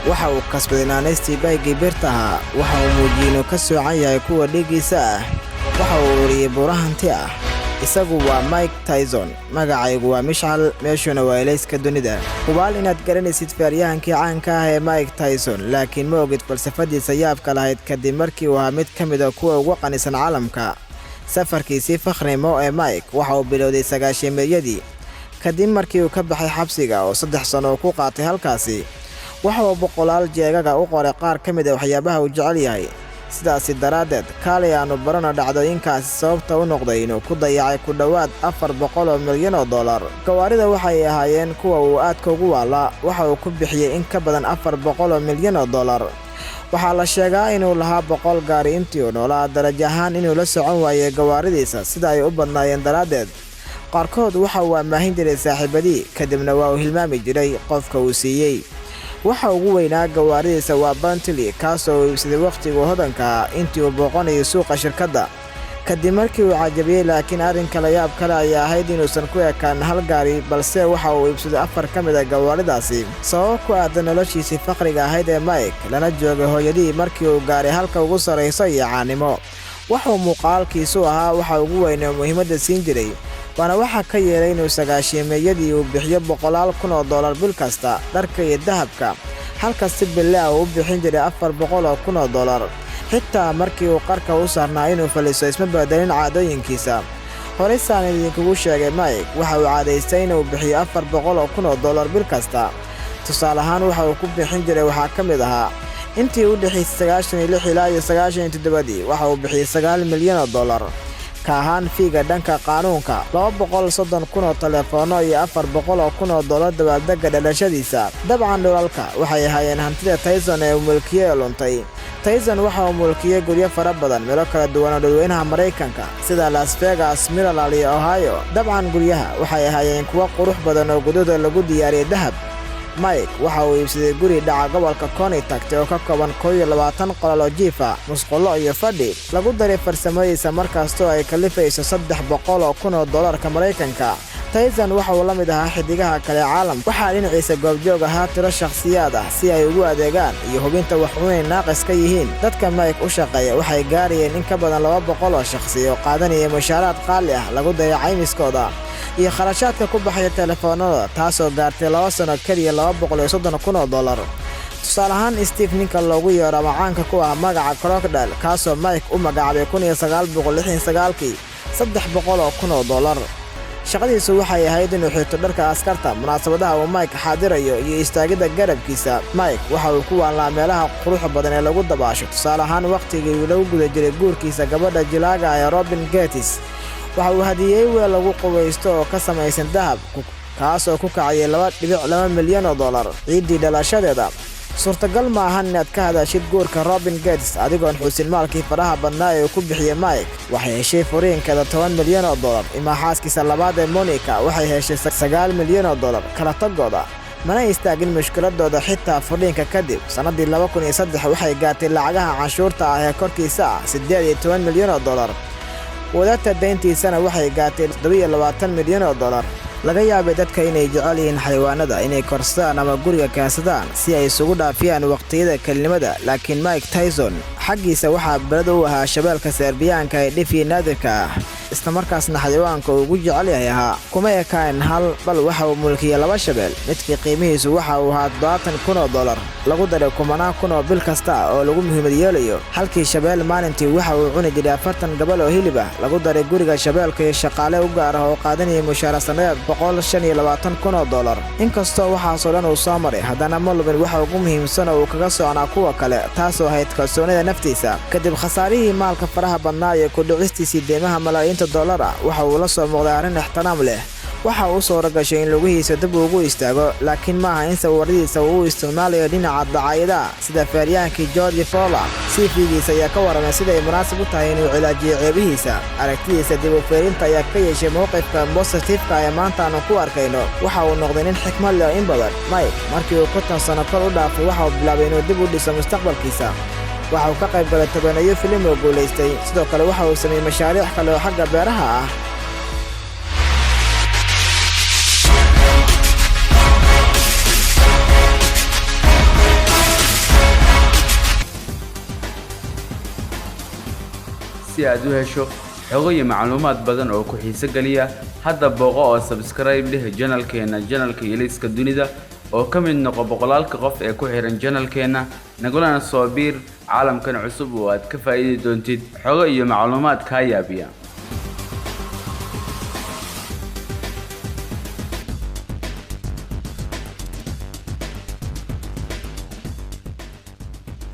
Waxa uu kasbaday naanaystii Baygii Birta ahaa. Waxa uu muujiyey inuu ka soocan yahay kuwa dhiiggiisa ah. Waxa uu ururiyey buuro hanti ah. Isagu waa Mike Tyson. Magacaygu waa Mishcal, meeshuna waa Elayska Dunida. Hubaal inaad garanaysid feeryahankii caanka ah ee Mike Tyson, laakiin ma ogid falsafadiisa yaabka lahayd kadib markii uu ahaa mid ka mid ah kuwa ugu qanisan caalamka. Safarkiisii fakhnimo ee Mike waxa uu bilowday 90-meeyadii kadib markii uu ka baxay xabsiga oo 3 sano uu ku qaatay halkaasi. Waxa uu boqolaal jeegaga u qoray qaar ka mid ah waxyaabaha uu jecel yahay. Sidaasi daraaddeed, kaalay aanu barano dhacdooyinkaasi sababta u noqday inuu ku dayacay ku dhowaad $400 milyan. Gawaarida waxay ahaayeen kuwa uu aadka ugu waalaa. Waxa uu ku bixiyey in ka badan $400 milyan. Waxaa la sheegaa inuu lahaa 100 gaari intii uu noolaa, darajo ahaan inuu la socon waayey gawaaridiisa sida ay u badnaayeen daraaddeed. Qaarkood waxa uu amaahin jiray saaxiibadii, kadibna waa uu hilmaami jiray qofka uu siiyey. Waxa ugu weynaa gawaaridiisa waa Bentley, kaasoo uu iibsaday wakhtiguu hodanka ah intii uu booqanayay suuqa shirkadda kadib markii uu cajabiyey. Laakiin arrinka la yaab kale ayaa ahayd inuusan ku ekaan hal gaari, balse waxa uu iibsaday afar ka mid ah gawaaridaasi. Sabab ku aadan noloshiisii faqriga ahayd ee Mike lana joogay hooyadii markii uu gaaray halka ugu sarrayso iyo caanimo, wuxuu muuqaalkiisu ahaa waxa ugu weyn oo muhiimadda siin jiray, waana waxa ka yeelay inuu 90-meeyadii uu bixiyo boqolaal kun oo dollar bil kasta dharka iyo dahabka, halka si bille ah uu u bixin jiray $400,000. Xitaa markii uu qarka u saarnaa inuu faliso, isma bedelin caadooyinkiisa. Horey saan idinkugu sheegay, Mike waxa uu caadaystay inuu bixiyo $400,000 bil kasta. Tusaale ahaan, waxa uu ku bixin jiray waxaa ka mid ahaa: intii u dhexaysay 96 ilaa iyo 97-dii waxa uu bixiyey $9 milyan ka ahaan fiiga dhanka qaanuunka, 230,000 oo telefoonno iyo $400,000 dabaaldegga dhalashadiisa. Dabcan dhulalka waxay ahaayeen hantida Tyson ee uu mulkiyey ee luntay. Tyson waxa uu mulkiyey guryo fara badan meelo kala duwan oo dadweynaha Maraykanka, sida Las Vegas, Maryland iyo Ohio. Dabcan guryaha waxay ahaayeen kuwo qurux badan oo gudahooda lagu diyaariyey dahab. Mike waxa uu iibsaday guri dhaca gobolka Connecticut oo ka kooban 21 qolal oo jiif ah, musqulo iyo fadhi, lagu daray farsamadiisa markastoo ay kalifayso $300,000 Maraykanka. Tyson waxa uu la mid ahaa xidigaha kale caalamka. Waxaa dhinaciisa goobjoog ahaa tiro shakhsiyaad ah si ay ugu adeegaan iyo hubinta wax unay naaqis ka yihiin. Dadka Mike u shaqeeya waxay gaarayeen in ka badan 200 oo shakhsi oo qaadanaya mushaaraad qaali ah, lagu daray caymiskooda iyo kharashaadka ku baxaya telefoonada, taasoo gaartay 2 sano keliya $230,000. Tusaale ahaan, Steve, ninka loogu yeero ama caanka ku ah magaca Crocodile, kaasoo Mike u magacaabay 1969-kii, $300,000. Shaqadiisu waxay ahayd inuu xirto dharka askarta munaasabadaha uu Mike xaadirayo iyo istaagidda garabkiisa. Mike waxa uu ku waanlaa meelaha quruxda badan ee lagu dabaasho. Tusaale ahaan, wakhtigii lagu guda jiray guurkiisa gabadha jilaaga ee Robin Gates, waxa uu hadiyey weel lagu qubaysto oo ka samaysan dahab, kaasoo ku kacayay $2.2 milyan ciiddii dhalashadeeda. Suurtagal ma ahan inaad ka hadashid guurka Robin Gates adigoon xusin maalkii faraha badnaa ee uu ku bixiyey. Mike waxay heshay furiinkeeda $10 milyan. Imaa xaaskiisa labaad ee Monica waxay heshay $9 milyan kala tagooda. Mana istaagin mushkiladooda xitaa furiinka kadib. Sannaddii 2003 waxay gaartay lacagaha canshuurta ah ee korkiisa ah $18 milyan. Wadaadta dayntiisana waxay gaartay $27 milyan. Laga yaabay dadka inay jecel yihiin xayawaanada, inay korsadaan ama guriga keensadaan si ay isugu dhaafiyaan waqtiyada kelinimada, laakiin Mike Tyson xaggiisa waxaa beled u ahaa shabeelka Serbiyaanka ee dhif iyo naadirka ah, islamarkaasna xayawaanka uu ugu jecel yahay ahaa. Kuma ekaan hal, bal waxa uu mulkiyey laba shabeel. Midkii qiimihiisu waxa uu ahaa $70,000, lagu daray kumanaan kun oo bil kasta oo lagu muhiimad yeelayo. Halkii shabeel maalintii waxa uu cuni jiray 40 gabal oo hilib ah, lagu daray guriga shabeelka iyo shaqaale u gaar ah oo qaadanayay mushaara sannadeed $125,000. Inkastoo waxaasoo dhan uu soo maray, haddana ma lumin waxa ugu muhiimsan oo uu kaga socnaa kuwa kale, taasoo ahayd kalsoonida naftiisa. Kadib khasaarihii maalka faraha badnaa iyo ku dhicistiisii deymaha malaayiinta dollar ah, waxa uu la soo muuqday arrin ixtiraam leh. Waxa uu suura gashay in lugihiisa dib ugu istaago, laakiin maaha in sawiradiisa uu u isticmaalayo dhinaca dacaayadaha sida feeryaankii George Foreman. CV-giisa ayaa ka warramay sida ay munaasib u tahay inuu cilaajiyo ceebihiisa. Aragtidiisa dib u feerinta ayaa ka yeeshay mowqifka positive-ka ee maanta aanu ku arkayno. Waxa uu noqday nin xikmad leh in badan. Mike markii uu 50 sano kor u dhaafay, waxa uu bilaabay inuu dib u dhiso mustaqbalkiisa. Waxa uu ka qayb galay tobaneeyo filim oo guulaystay. Sidoo kale waxa uu sameeyey mashaariic kale oo xagga beeraha ah. Si aad u hesho xogo iyo macluumaad badan oo ku xiiso geliya, hadda booqo oo subscribe dheh channelkeena, channelka Ilayska Dunida, oo ka mid noqo boqolaalka qof ee ku xiran channelkeena, nagulana soo biir caalamkan cusub oo aad ka faa'iidi doontid xogo iyo macluumaad kaa yaabiya.